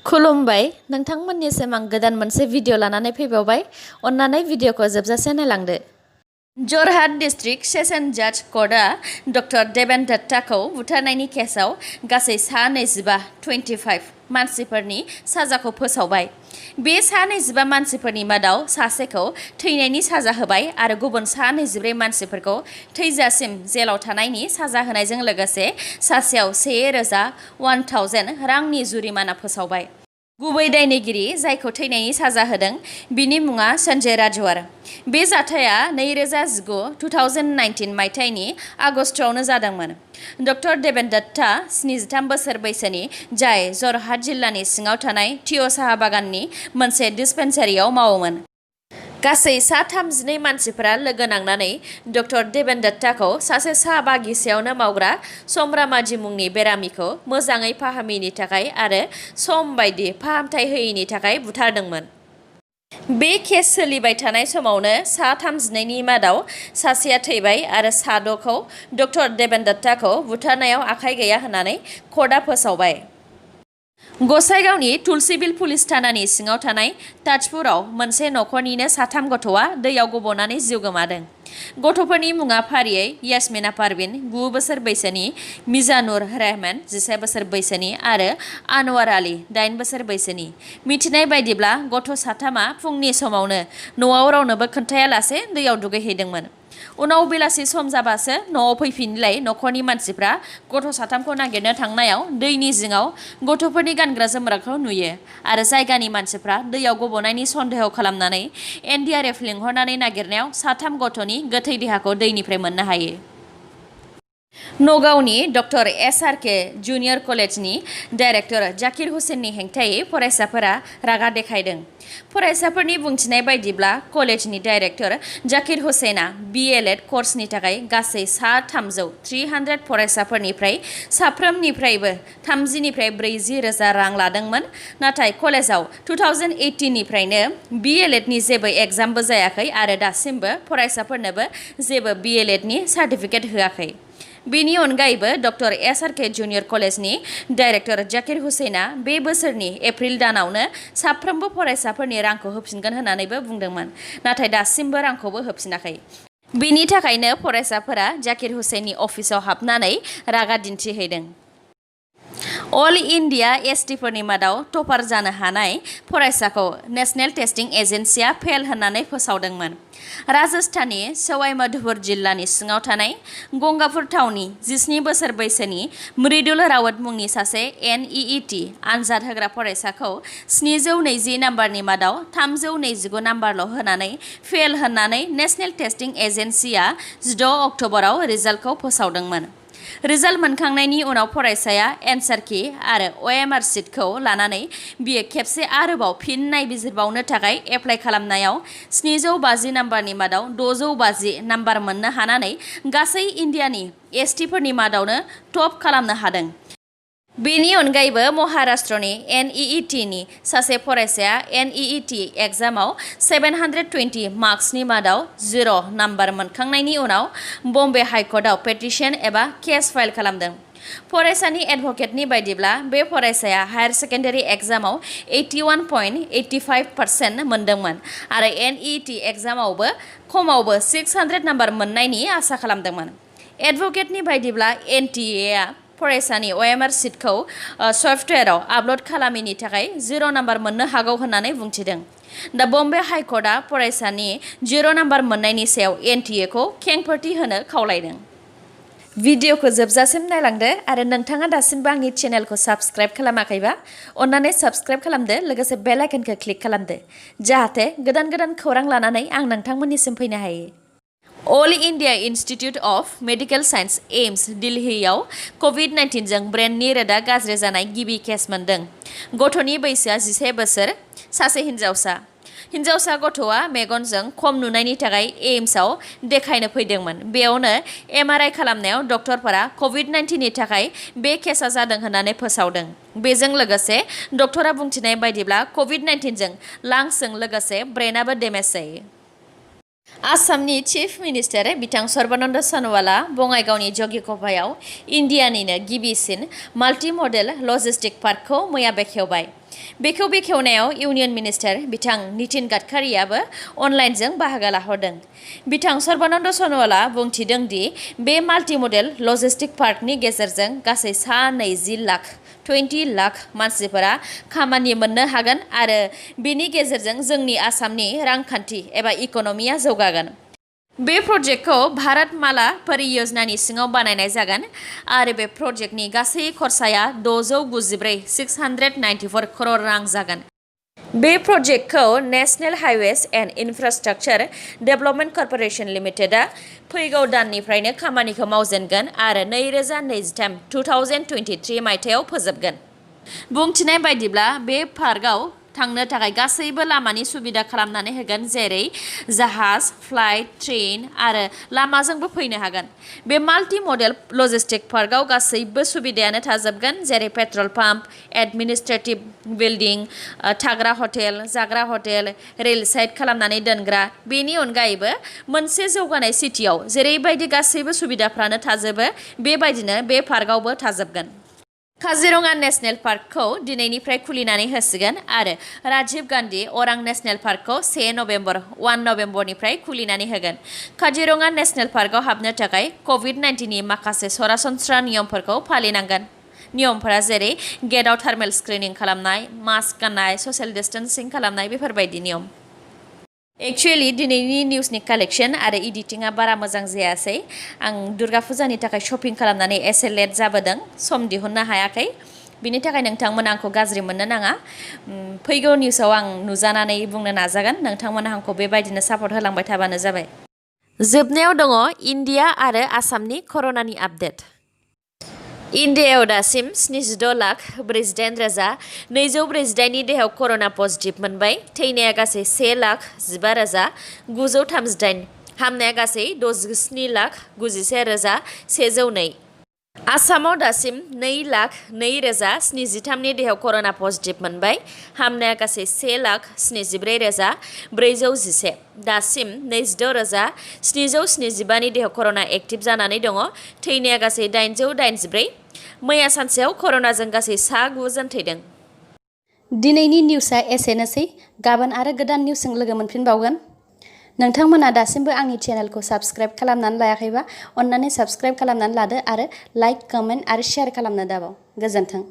खुलुमबाय नोंथांमोननिसिम आं गोदान मोनसे भिडिअ लानानै फैबावबाय अन्नानै भिडिअखौ जोबजासे नायलांदो। जरहाट डिस्ट्रिक्ट सेशन जाज कर्टआ डक्टर देबेन दत्ताखौ बुथारनायनि केसआव गासै सा 25 मानसिफोरनि साजाखौ फोसावबाय। बे सा 25 मानसिफोरनि मादाव सासेखौ थैनायनि साजा होबाय आरो गुबुन सा 24 मानसिफोरखौ थैजासिम जेलाव थानायनि साजा होनायजों लोगोसे सासेयाव 1000 रांनि जुरिमाना फोसावबाय। गुबै दायनिगिरि जायखौ थैनायनि साजा होदों बिनि मुङा सन्जय राजवार। बे जाथाया 2019 मायथाइनि आगस्टआवनो जादोंमोन। डक्टर देबेन दत्ता 73 बोसोर बैसोनि जाय जरहाट जिल्लानि सिङाव थानाय थिय' साहा बागाननि मोनसे डिस्पेन्सारियाव मावोमोन। गासै सा 32 मानसिफोरा लोगो नांनानै डक्टर देबेन दत्ताखौ सासे साहा बागिसेयावनो मावग्रा समरामाजि मुंनि बेरामिखौ मोजाङै फाहामिनि थाखाय आरो सम बायदि फाहामथाय होयिनि थाखाय बुथारदोंमोन। बे केस सोलिबाय थानाय समावनो सा 32नि मादाव सासेया थैबाय आरो सा 6खौ डक्टर देबेन दत्ताखौ बुथारनायाव आखाइ गैया होननानै कर्टआ फोसावबाय। गसाइगावनि तुलसीबिल पुलिस थानानि सिङाव थानाय ताजपुराव मोनसे नखरनिनो साथाम गथ'आ दैयाव गबनानै जिउ गोमादों। गथ'फोरनि मुङा फारियै यास्मिना पारवीन 9 बोसोर बैसोनि, मिजानुर रहमान 11 बोसोर बैसोनि आरो आनवार आली 8 बोसोर बैसोनि। मिथिनाय बायदिब्ला गथ' साथामा फुंनि समावनो न'आव रावनोबो खोन्थायालासे दैयाव दुगैहैदोंमोन। उनाव बेलासि सम जाबासो न'आव फैफिनलाय नखरनि मानसिफ्रा गथ' साथामखौ नागिरनो थांनायाव दैनि जिङाव गथ'फोरनि गानग्रा जोमग्राखौ नुयो आरो जायगानि मानसिफ्रा दैयाव गबनायनि सन्देह खालामनानै NDRF लिंहरनानै नागिरनायाव साथाम गथ'नि गोथै देहाखौ दैनिफ्राय मोननो हायो। नगावनि डक्टर SRK जुनियर कलेजनि डाइरेक्टर जाकिर हुसेननि हेंथायै फरायसाफोरा रागा देखायदों। फरायसाफोरनि बुंथिनाय बायदिब्ला कलेजनि डाइरेक्टर जाकिर हुसेना BLED कर्सनि थाखाय गासै सा 300 फरायसाफोरनिफ्राय साफ्रोमनिफ्रायबो 30 निफ्राय 40 रोजा रां लादोंमोन। नाथाय कलेजाव 2018 निफ्रायनो BLEDनि जेबो एग्जामबो जायाखै आरो दासिमबो फरायसाफोरनोबो जेबो BLEDनि सार्टिफिकेट होआखै। बेनि अनगायैबो डक्टर SRK जुनियर कलेजनि डाइरेक्टर जाकिर हुसेना बे बोसोरनि एप्रिल दानावनो साफ्रोमबो फरायसाफोरनि रांखौ होफिनगोन होननानैबो बुंदोंमोन, नाथाय दासिमबो रांखौबो होफिनाखै। बेनि थाखायनो फरायसाफोरा जाकिर हुसेननि अफिसाव हाबनानै रागा दिन्थिहैदों। अल इन्डिया STफोरनि मादाव टपार जानो हानाय फरायसाखौ नेशनेल टेस्टिं एजेन्सिया फेल होननानै फोसावदोंमोन। राजस्थाननि सवाई माधोपुर जिल्लानि सिङाव थानाय गंगापुर टाउननि 17 बोसोर बैसोनि मृदुल रावत मुंनि सासे NEET आनजाद होग्रा फरायसाखौ 720 नाम्बारनि मादाव 329 नाम्बारल' होनानै फेल होननानै नेशनेल टेस्टिं एजेन्सिया 16 अक्ट'बराव रिजाल्टखौ फोसावदोंमोन। रिजाल्ट मोनखांनायनि उनाव फरायसाया एन्सार की आरो OMR शीटखौ लानानै बियो खेबसे आरोबाव फिन नायबिजिरबावनो थाखाय एप्लाइ खालामनायाव 750 नाम्बारनि मादाव 650 नाम्बार मोननो हानानै गासै इन्डियानि STफोरनि मादावनो टप खालामनो हादों। बेनि अनगायैबो महाराष्ट्रनि NEETनि सासे फरायसाया NEET एग्जामाव 720 मार्क्सनि मादाव 0 नाम्बार मोनखांनायनि उनाव बम्बे हाइकर्टआव पेटिशन एबा केस फाइल खालामदों। फरायसानि एडभकेटनि बायदिब्ला बे फरायसाया हायार सेकेन्डारि एग्जामाव 81.85% मोनदोंमोन आरो NEET एग्जामावबो खमावबो 600 नाम्बार मोननायनि आसा खालामदोंमोन। एडभकेटनि बायदिब्ला NTA फरायसानि OMR शीटखौ सफ्टवेयाराव आपल'ड खालामिनि थाखाय 0 नाम्बार मोननो हागौ होननानै बुंथिदों। दा बम्बे हाइकर्टआ फरायसानि 0 नाम्बार मोननायनि सायाव NTAखौ खेंफोरथि होनो खावलायदों। भिडिअखौ जोबजासिम नायलांदो आरो नोंथाङा दासिमबो आंनि चेनेलखौ साबस्क्राइब खालामाखैबा अन्नानै साबस्क्राइब खालामदो, लोगोसे बेल आइकनखौ क्लिक खालामदो जाहाथे गोदान गोदान खौरां लानानै आं नोंथांमोननिसिम फैनो हायो। All India Institute of Medical Science AIIMS दिल्लीयाव COVID-19 जों ब्रेननि रोदा गाज्रि जानाय गिबि केस मोनदों। गथ'नि बैसोआ 11 बोसोर, सासे हिन्जावसा गथ'आ मेगनजों खम नुनायनि थाखाय एम्सआव देखायनो फैदोंमोन। बेयावनो MRI खालामनायाव डक्टरफोरा COVID-19 नि थाखाय बे केसा जादों होननानै फोसावदों। बेजों लोगोसे डक्टरा बुंथिनाय बायदिब्ला COVID-19 जों लांसजों लोगोसे ब्रेनाबो डेमेज जायो। आसामनि चिफ मिनिस्टार बिथां सर्बानन्द सन'वाला बङाइगावनि जगिघपायाव इन्डियानिनो गिबिसिन माल्टि मडेल लजिस्टिक पार्कखौ मैया बेखेवबाय। बेखौ बेखेवनायाव इउनियन मिनिस्टार बिथां नितिन गाडकारीआबो अनलाइनजों बाहागो लाहरदों। बिथां सर्बानन्द सन'वालआ बुंथिदों दि बे माल्टि मडेल लजिस्टिक पार्कनि गेजेरजों गासै सा 20 लाख मानसिफोरा खामानि मोननो हागोन आरो बेनि गेजेरजों जोंनि आसामनि रांखान्थि एबा इक'नमिया जौगागोन। बे प्रजेक्टखौ भारत माला परियोजनानि सिङाव बानायनाय जागोन आरो बे प्रजेक्टनि गासै खरसाया 694 करोड़ रां जागोन। बे प्रजेक्टखौ National Highways and Infrastructure Development Corporation लिमिटेडआ फैगौ दाननिफ्रायनो खामानिखौ मावजेनगोन आरो 2023 मायथाइयाव फोजोबगोन। बुंथिनाय बायदिब्ला बे पार्कआव थांनो थाखाय गासैबो लामानि सुबिदा खालामनानै होगोन, जेरै जाहाज, फ्लाइट, ट्रेन आरो लामाजोंबो फैनो हागोन। बे माल्टि मडेल लजिस्टिक पार्कआव गासैबो सुबिदायानो थाजोबगोन, जेरै पेट्रल पाम्प, एडमिनिस्ट्रेटिभ बिल्डिं, थाग्रा हटेल, जाग्रा हटेल, रेल साइड खालामनानै दोनग्रा। बेनि अनगायैबो मोनसे जौगानाय सिटियाव जेरैबायदि गासैबो सुबिदाफ्रानो थाजोबो, बेबायदिनो बे पार्कआवबो थाजोबगोन। काजिरङा नेशनेल पार्कखौ दिनैनिफ्राय खुलिनानै होसिगोन आरो राजीव गान्धी अरां नेशनेल पार्कखौ 1 नभेम्बरनिफ्राय खुलिनानै होगोन। काजिरङा नेशनेल पार्कआव हाबनो थाखाय COVID-19नि माखासे सरासनस्रा नियमफोरखौ फालिनांगोन। नियमफोरा जेरै गेटआव थार्मेल स्क्रिनिं खालामनाय, मास्क गाननाय, ससियेल डिस्टेन्सिं खालामनाय, बेफोरबायदि नियम। एक्चुअली दिनैनि निउसनि कालेक्शन आरो एडिटिंआ बारा मोजां जायासै। आं दुर्गा फुजानि थाखाय शपिं खालामनानै एसे लेट जाबोदों, सम दिहुननो हायाखै। बिनि थाखाय नोंथांमोना आंखौ गाज्रि मोननो नाङा। फैगौ निउसाव आं नुजानानै बुंनो नाजागोन। नोंथांमोना आंखौ बेबायदिनो सापर्ट होलांबाय थाबानो जाबाय। जोबनायाव दङ इन्डिया आरो आसामनि कर'नानि आपडेट। इन्डियायाव दासिम 76,48,248 देहायाव कर'ना पजिटिभ मोनबाय। थैनाया गासै 1,15,938। हामनाया गासै 67,91,102। आसामाव दासिम 2,02,073 देहायाव कर'ना पजिटिभ मोनबाय। हामनाया गासै 1,74,411। दासिम 26,775 देहायाव कर'ना एक्टिभ जानानै दङ। थैनाया गासै 884। मैया सानसेयाव कर'नाजों गासै 9 जन थैदों। दिनैनि निउसआ एसेनोसै। गाबोन आरो गोदान निउसजों लोगो मोनफिनबावगोन। नोंथांमोना दासिमबो आंनि चेनेलखौ साबस्क्राइब खालामनानै लायाखैबा अन्नानै साबस्क्राइब खालामनानै लादो आरो लाइक, कमेन्ट आरो शेयार खालामनो दाबाव। गोजोन्थों।